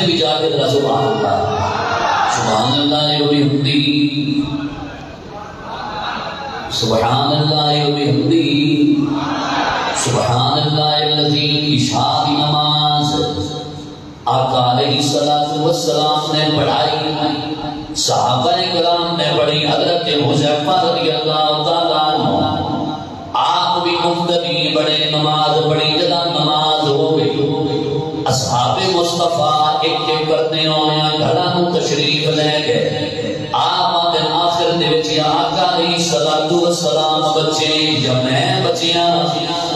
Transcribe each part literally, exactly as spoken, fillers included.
بھی جا کے ذرا سبحان اللہ، سبحان اللہ و بحمدہ، سبحان اللہ و بحمدہ، سبحان اللہ العظیم۔ عشاء دی نماز آقا علیہ الصلوۃ والسلام نے پڑھائی، صحابہ کرام نے پڑھی، حضرت حذیفہ رضی اللہ تعالیٰ عنہ آپ بھی مقتدی بنے، نماز پڑھی۔ جدا نماز ہو گئی، اصحاب مصطفیٰ ایک ایک کردے ہوئے گھراں نوں تشریف لے گئے۔ آپ آندے آخر دے وچ، یا آقا علیہ الصلوۃ والسلام، بچے یا میں بچیاں؟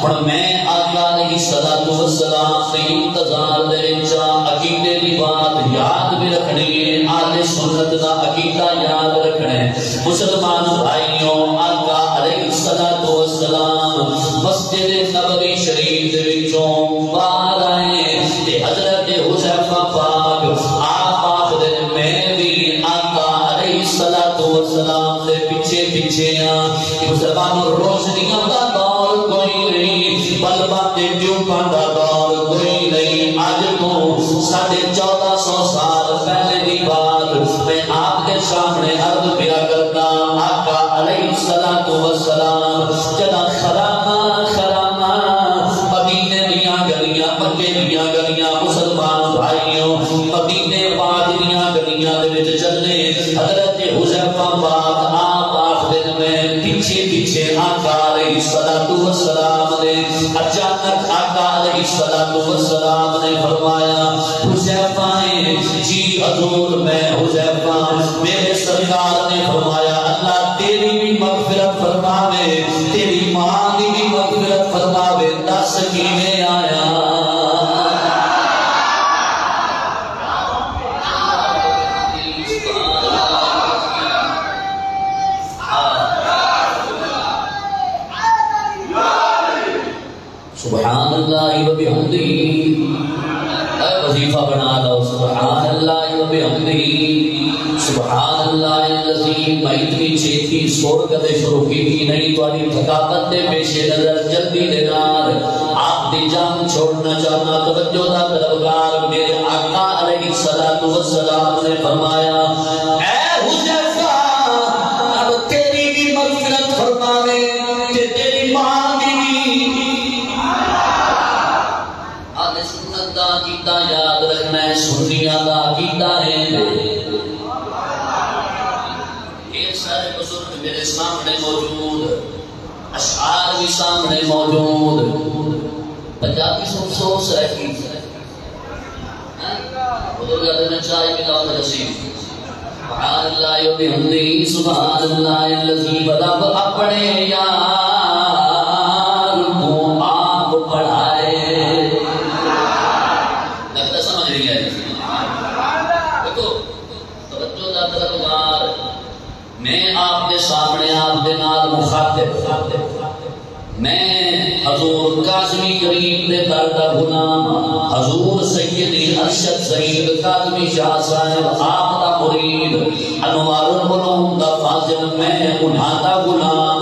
ہن میں آقا علیہ الصلوۃ والسلام دے انتظار دے وچ ہاں۔ عقیدے دی بات یاد بھی رکھنی ہے، اہل سنت دا عقیدہ یاد رکھنا ہے۔ مسلمان بھائیوں، آقا علیہ الصلوۃ والسلام مسجد نبوی شریف دے وچوں باہر آئے تے حضرت حذیفہ پاک آپ آکھدے، میں بھی آقا علیہ الصلوۃ والسلام دے پچھے پچھے ہاں۔ مسلمانوں، روشنیاں دا دور کوئی نہیں، بلباں تے ٹیوباں دا دور کوئی نہیں۔ اج توں ساڑھے چودہ سو سال پہلے دی بات میں آپ دے سامنے عرض پیا کردا۔ آقا علیہ الصلوۃ والسلام جدا خراما خراما مدینے دیاں گلیاں، مکے دیاں گلیاں، مسلمان بھائیوں، مدینے پاک دیاں گلیاں دے وچ چلے، حضرت حذیفہ پاک آپ آکھدے، میں پچھے پچھے آقا علیہ الصلوۃ والسلام دے۔ اچانک آقا علیہ الصلوۃ والسلام نے فرمایا، حذیفہ ہے؟ جی حضور، میں حذیفہ۔ میرے سرکار نے فرمایا، اللہ تیری بھی مغفرت فرماوے، تیری ماں دی بھی مغفرت فرماوے، دس کیویں آیا؟ سبحان اللہ و بحمدہ۔ اے وظیفہ بنا لو، سبحان اللہ و بحمدہ، سبحان اللہ العظیم۔ میں اتنی چھیتی سر کدے شروع کیتی نہیں، تہاڈی تھکاوٹ دے پیش نظر جلدی دے نال آپ دی جان چھوڑنا چاہنا۔ توجہ دا طلبگار، میرے آقا علیہ الصلوۃ والسلام نے فرمایا، اے حذیفہ، اب تیری بھی مغفرت فرماوے تے تیری ماں دی بھی۔ اہل سنت دا عقیدہ یاد رکھنا ہے، سنیاں دا عقیدہ ہے۔ ڈھیر سارے بزرگ میرے سامنے موجود، اشعار بھی سامنے موجود۔ پنجابی سن سوچ رہی، بزرگ دے میں چائے پلاؤ تے نصیب۔ سبحان اللہ و بحمدہ، سبحان اللہ العظیم۔ رب اپنے یار کو آپ پڑھائے۔ لگتا سمجھ نہیں آئی۔ دیکھو، توجہ دا طلبگار، میں آپ دے سامنے آپ دے نال مخاطب، میں حضور کاظمی کریم دے در دا غلام، حضور سید ارشد سعید کاظمی شاہ صاحب آپ دا مرید، انوار العلوم دا فاضل، میں انہاں دا غلام۔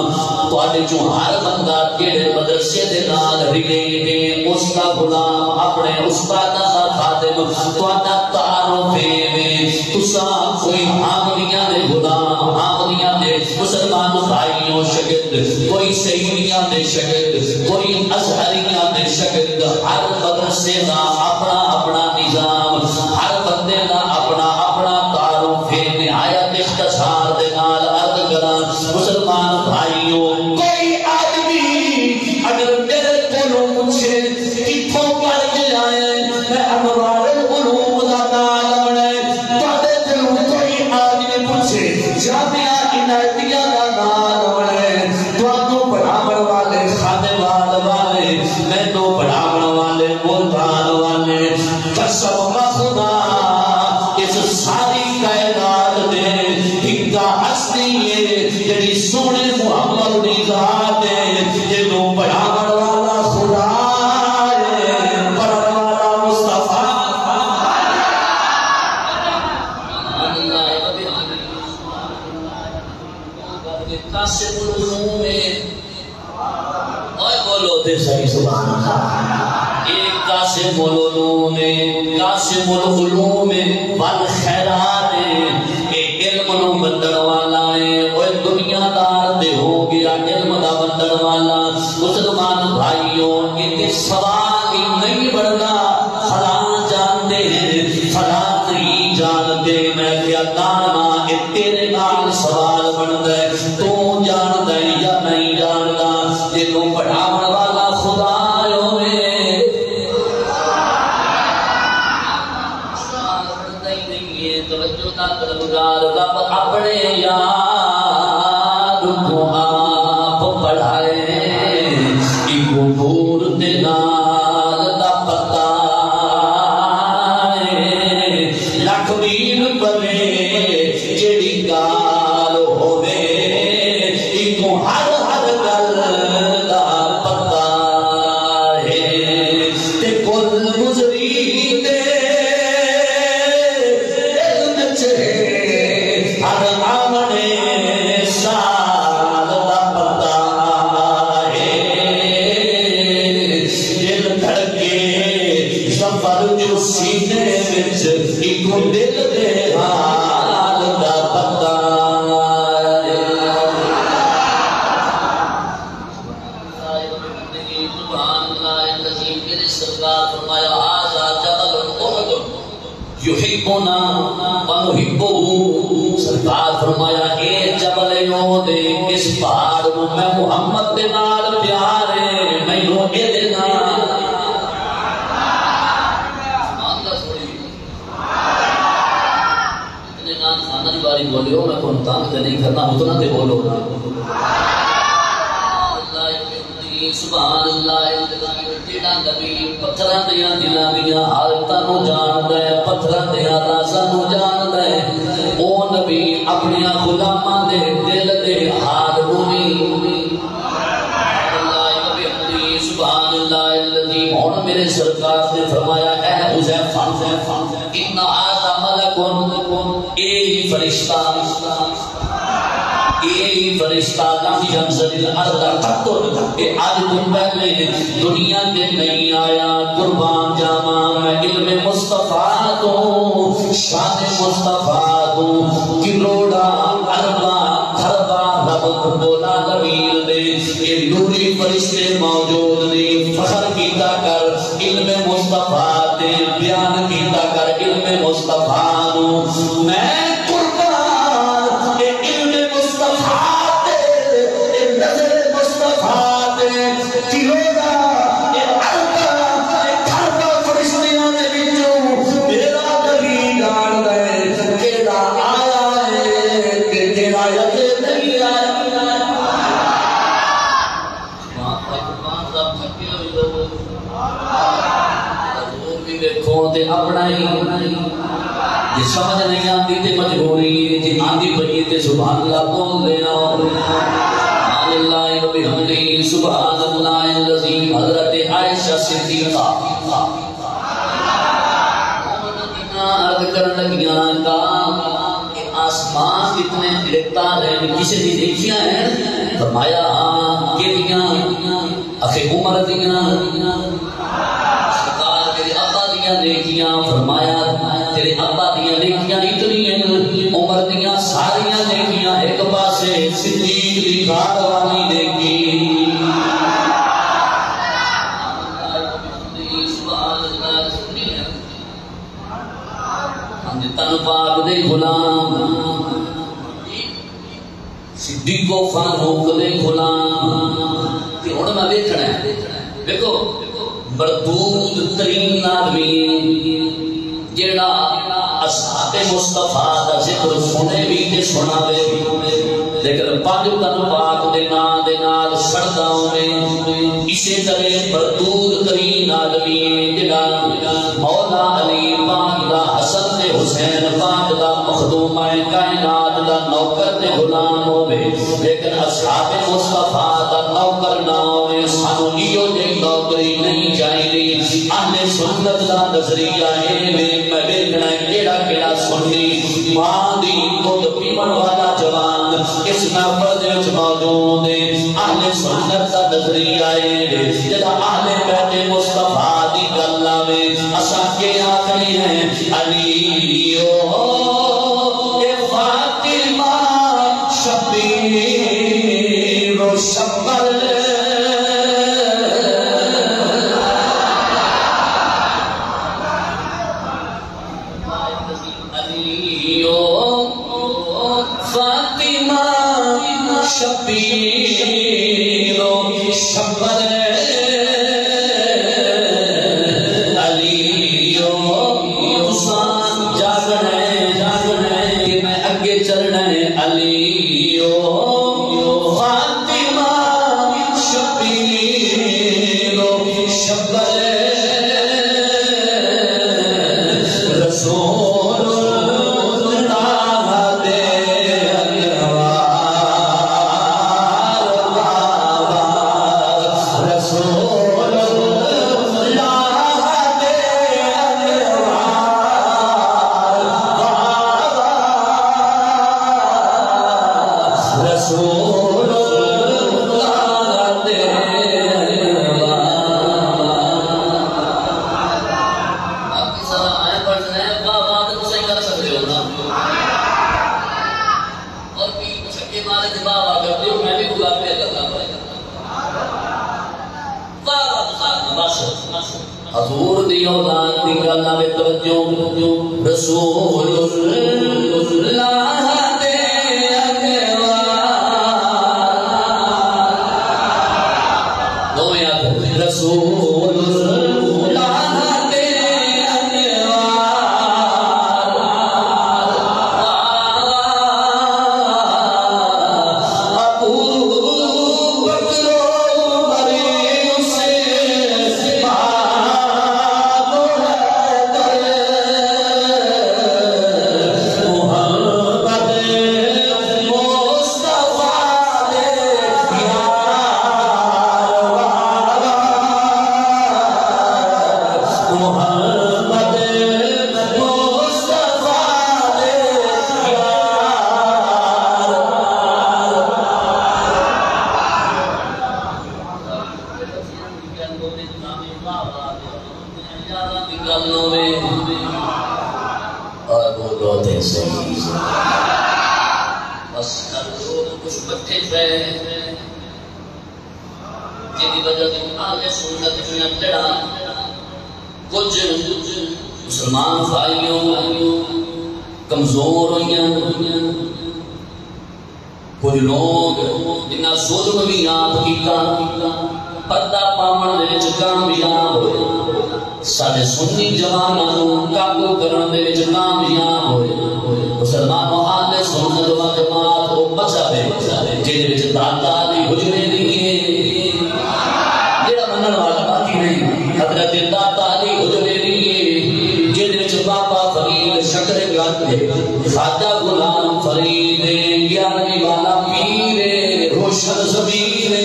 تہاڈے چوں ہر بندہ جیڑھے مدرسے دے نال ریلیٹڈ ہے، اس دا غلام، اپنے استاداں دا خادم، تہاڈا تعارف ایویں۔ تساں کوئی حامدیاں دے غلام، حامدیاں دے مسلمان بھائیوں شاگرد، کوئی سعیدیاں دے شاگرد، کوئی ازہریاں دے شاگرد، ہر مدرسے دا اپنا اپنا نظام، ہر بندے دا اپنا اپنا تعارف ہے۔ نہایت اختصار دے نال عرض کراں، مسلمان بھائیوں، کوئی آدمی اگر میرے کولوں پچھے، کتھوں پڑھ کے آئے؟ میں انوار العلوم دا ناں لونا ہے۔ تہاڈے کولوں کوئی آدمی پچھے، جامعہ عنایتیہ دا ناں لونا ہے۔ تہانوں پڑھاوݨ والے، خانیوال والے، مینوں پڑھاوݨ والے، ملتان والے، قسم بخدا، اس ساری کائنات دے ہکا ہستی ہے، جیڑھی سوہݨے محمد دی ذات ہے، جینوں پڑھاوݨ والا خدا ہے، پڑھݨ والا مصطفیٰ۔ قاسم العلوم ہے۔ اوئے بولو تے صحیح، سبحان اللہ۔ اے قاسم العلوم ہے۔ عاصم العلوم والخیرات ہے، اے علم نو ونڈݨ والا ہے۔ اوئے دنیا دار تے ہو ڳیا علم دا ونڈݨ والا۔ مسلمان بھائیو، ایندے سوال ہی نہیں بݨدا، فلاں جاندے ہیں، فلاں نہیں جاندے۔ میں کیا دانا، اے تیرے نال سوال بݨدا ہے، توں جاݨدا ہے یا نہیں جاݨدا؟ تینوں پڑھاوݨ والا خدا ہووے۔ توجہ دا طلبگار رب اپݨے یار کوں آپ پڑھائے، ایکوں نور دے نال دا پتہ ہے۔ لکھ مین پوے جیڑھی ڳالھ ہووے، ایکوں ہر ہر ڳل دا پتہ ہے۔ تے کل گزری تے علم چ ہے، ہر آوݨے سال دا پتہ ہے۔ دل دھڑکے سفر جو سینے وچ، ایکوں دل دے حال دا پتہ ہے۔ سبحان اللہ العظیم، میرے سرکار فرمایا، ھذا جبل احد یحبنا ونحبہ۔ سرکار فرمایا، اے جبل احد ہے، اس پہاڑ نوں میں محمد دے نال پیار ہے، مینوں ایندے نال۔ اتنے نام خانہ دی باری بولے ہو، میں کون تنگ تے نہیں کرنا، اتنا تے بولو۔ سبحان اللہ، جیڑھا نبی پتھراں دیاں دلاں دیاں حالتاں نوں جاندا ہے، پتھراں دیاں رازاں نوں جاندا ہے، او نبی اپݨیاں غلاماں دے دل دے حال نوں وی۔ سبحان اللہ العظیم۔ ہݨ میرے سرکار نے فرمایا، اے حذیفہ، ان ھذا ملک، اے ہی فرشتہ، اے ہی فرشتہ لم ینزل الارض قط، اے اڄ توں پہلے دنیا تے نہیں آیا۔ قربان جاواں میں علم مصطفیٰ توں، شان مصطفیٰ توں، کروڑاں ارباں کھرباں رب رب العالمین دے اے نوری فرشتے موجود نے۔ فخر کیتا کر علم مصطفیٰ تے، بیان کیتا کر علم مصطفیٰ نوں۔ میں قربان اے علم مصطفیٰ تے، اے نظر مصطفیٰ تے، کروڑاں، اے ارباں، اے کھرباں فرشتیاں دے وچوں میرا نبی ڄاݨدا ہے کیڑھا آیا ہے تے کیڑھا اجے نہیں آیا۔ حضور بھی دیکھو تے اپنا ہی۔ جے سمجھ نہیں آندی تے مجبوری ہے، جے آندی پئی ہے تے سبحان اللہ بول دینا۔ سبحان اللہ و بحمدہ، سبحان اللہ العظیم۔ حضرت عائشہ صدیقہ عرض کرن لگیاں، آقا، اے آسمان اتنے بے تار ہیں، کسے دی دیکھیاں ہیں؟ فرمایا، ہاں۔ کیڑیاں؟ آکھے، عمر دیاں۔ سرکار، تیرے ابا دیاں نیکیاں۔ فرمایا، تیرے ابا دیاں نیکیاں اتنی ہیں، عمر دیاں ساریاں نیکیاں ہک پاسے، صدیق دی گھر والی نیکی۔ سبحان اللہ، سنی ہے۔ ہاں جی، تن پاک دے غلام، صدیق و فاروق دے غلام۔ تے ہݨ میں ویکھݨا ہے، ویکھو، مردود ترین آدمی ہے، جیڑھا اصحاب مصطفیٰ دا ذکر سݨے وی تے سݨاوے وی۔ لیکن پنج تن پاک دے ناں دے نال سڑدا ہووے۔ اسے طرح مردود ترین آدمی ہے جیڑھا مولا علی پاک دا، حسن تے حسین پاک دا، مخدومہ کائنات دا نوکر تے غلام ہووے، لیکن اصحاب مصطفیٰ دا نوکر نہ ہووے۔ سانوں ایہو جئی نوکری نہیں چاہیدی۔ اہل سنت دا نظریہ اے وے، میں ویکھݨا ہے کیڑھا کیڑھا سنی ماں دی دودھ پیوݨ والا جوان اس محفل دے وچ موجود ہے۔ اہل سنت دا نظریہ اے وے، جݙاں اہل بیت مصطفیٰ دی ڳل آوے، اساں کے آکھݨی ہے؟ علی او، اے فاطمہ، شبیر و شمبل۔ علی او، فاطمہ، شبیر و شمبل۔ علی او، تساں جاڳݨے، جاڳݨے کہ میں اڳے چلݨے۔ علی او، فاطمہ، شبیر و شمبل۔ رسول اللہ دے انوار بابا، رسول اللہ دے انوار بابا، رسول اللہ دے انوار۔ باقی سارا میں پڑھنا ہے، واہ واہ تے تساں ہی کر سکدے ہو نا۔ اور بھی چھکے مارے تے واہ واہ کر دیو، میں بھی گلاب پہ لگا پڑے۔ واہ واہ، بس، بس۔ حضور دی اولاد دی ڳالھ آوے، توجہ۔ رسول اللہ دے انوار۔ دوویں ہتھ۔ رسول اللہ دے انوار۔ ابو بکر، عمر، عثمان، حیدر، محمد مصطفیٰ دے یار بابا، محمد مصطفیٰ دے یار بابا۔ اور بولو تے صحیح۔ بس کر لوگ کچھ بٹھے پے، جن دی وجہ توں اہل سنت دیاں جڑاں کچھ مسلمان بھائیوں کمزور ہوئیاں۔ کجھ لوگ انہاں ظلم وی آپ کیتا، پردہ پاوݨ دے وچ کامیاب ہوئے۔ ساݙے سنی جواناں نوں قابو کرݨ دے وچ کامیاب ہوئے۔ مسلمانوں، اہل سنت و جماعت او مذہب ہے جس وچ داتا علی حجویری ہے۔ جیڑھا منݨ والا باقی نہیں، حضرت داتا علی حجویری ہے، جس وچ بابا فرید شکر گنج ہے، خواجہ غلام فرید ہے، گیارہویں والا پیر ہے، روشن ضمیر ہے۔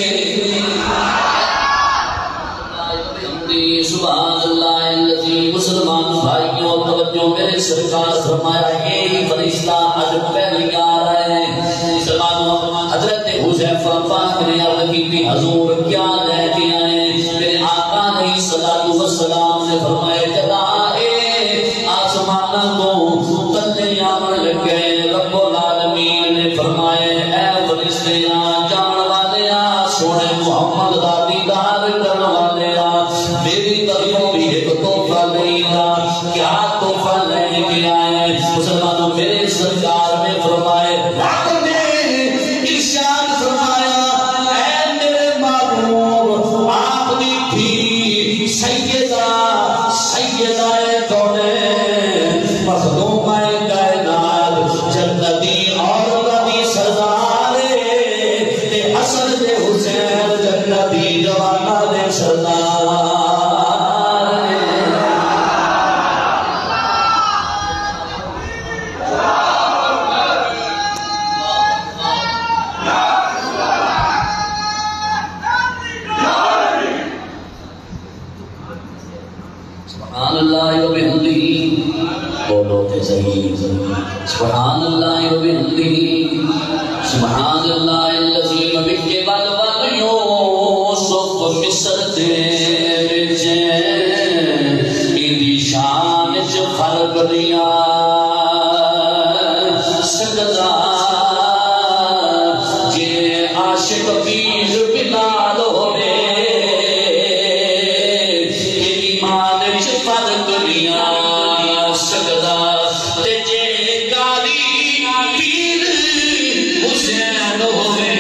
سبحان اللہ العظیم۔ مسلمان بھائیو، توجہ، میرے سرکار فرمایا، اے فرشتہ اڄ پہلی وار آئے۔ مسلمانوں، حضرت حذیفہ پاک نے عرض کیتی، حضور کیا لے کے آئے؟ میرے آقا علیہ الصلوۃ والسلام نے فرمایا، جݙاں اے آسماناں توں تلے آوݨ لڳے، رب العالمین نے فرمایا، اے فرشتیاں، جاوݨ والیاں، سوہݨے محمد دا دیدار کرݨ والیاں، میری طرفوں بھی ایک تحفہ لے آ۔ کیا تحفہ لے کے آئے؟ مسلمانوں، میرے سرکار نے فرمائے، رب نے ارشاد فرمایا، اے میرے محبوب، آپ دی دھی سیدہ، سیدہ کونین، مخدومہ کائنات، جنتی عورتاں دی سردار ہے۔ تے حسن تے حسین جنتی جواناں دے سردار۔ سبحان اللہ و بحمدہ، بولو تے صحیح۔ سبحان اللہ و بحمدہ، سبحان اللہ العظیم۔ وچ ول ول یوسف مصر دے وچ، ایندی شان وچ فرق نہیں۔ سڳدا۔ جے عاشق پیر بلال ہووے، تے ایمان اچ فرق نئیں آ سڳدا۔ تے جے قاری پیر حسین ہووے،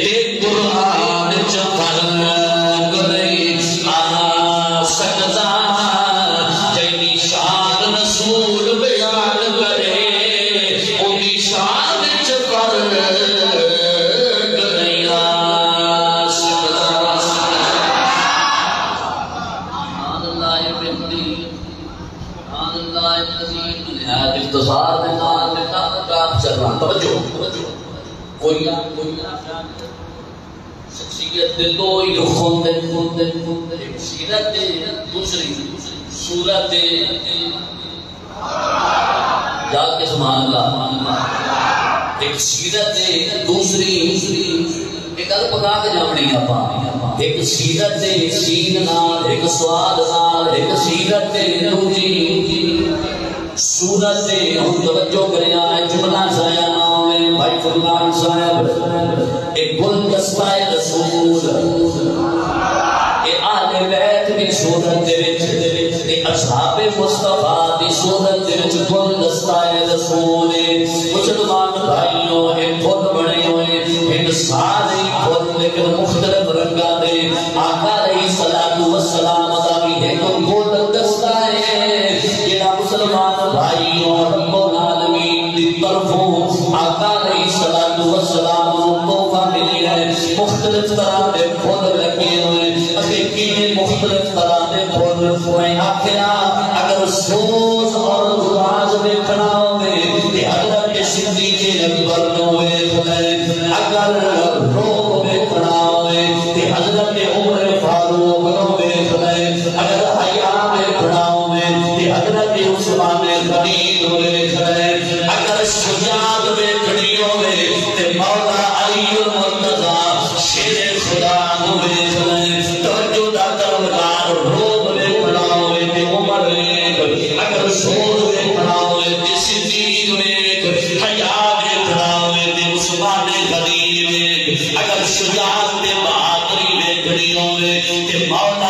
تے قرآن اچ فرق نئیں آ سڳدا۔ جیندی شان رسول بیان کرے، اوندی شان اچ فرق نئیں آ سڳدا۔ سبحان اللہ، اے بہترین۔ سبحان اللہ العظیم۔ نہایت اختصار دے نال میں کم کاف چلاں۔ توجہ، توجہ۔ کوئی، کوئی شخصیت دے دو ہی رخ ہوندے، ہوندے، ہوندے۔ ہک سیرت دے، دوسری صورت دے۔ جا کے سبحان اللہ۔ ہک سیرت دے، دوسری، دوسری۔ یہ گل پکا کے جاوݨی ہے آپاں۔ ہک سیرت دے سین نال، ہک سواد نال، ہک سیرت دے دوجی صورت دے۔ ہݨ توجہ کریا، اے جملہ ضائع نہ ہووے۔ بھائی فرقان صاحب، اے گلدستہ رسول، اے اہل بیت دی صورت دے وچ، اے اصحاب مصطفیٰ دی صورت دے وچ گلدستہ رسول اے۔ مسلمان بھائیو، اے پھل بݨے ہوئے ہن، سارے پھل لیکن مختلف رنگاں دے۔ آقا علیہ الصلوۃ والسلام دا وی ہک گلدستہ اے، جیڑھا مسلمان بھائیو رب العالمین دی طرفوں آقا علیہ الصلوۃ والسلام نوں تحفہ ملیا اے۔ مختلف طرح دے پھل لڳے ہوئے، اکھیں کیویں مختلف طرح دے پھل؟ میں آکھیا، اگر سوز اور گداز ویکھݨا ہووے تے حضرت صدیق اکبر نوں ویکھ لے، اگر رعب ویکھݨا ہووے تے حضرت عمر فاروق نوں ویکھ لے، اگر حیا ویکھݨا ہووے تے حضرت عثمان غنی نوں ویکھ لے، اگر شجاعت ویکھݨی ہووے تے مولا علی المرتضی شیر خدا نوں ویکھ لے۔ توجہ دا طلبگار، رعب ویکھݨا ہووے تے عمر ویکھ، اگر سوز ویکھݨا ہووے تے صدیق ویکھ، حیا ویکھݨا ہووے تے عثمان غنی ویکھ، اگر شجاعت تے بہادری ویکھݨی ہووے تے مولا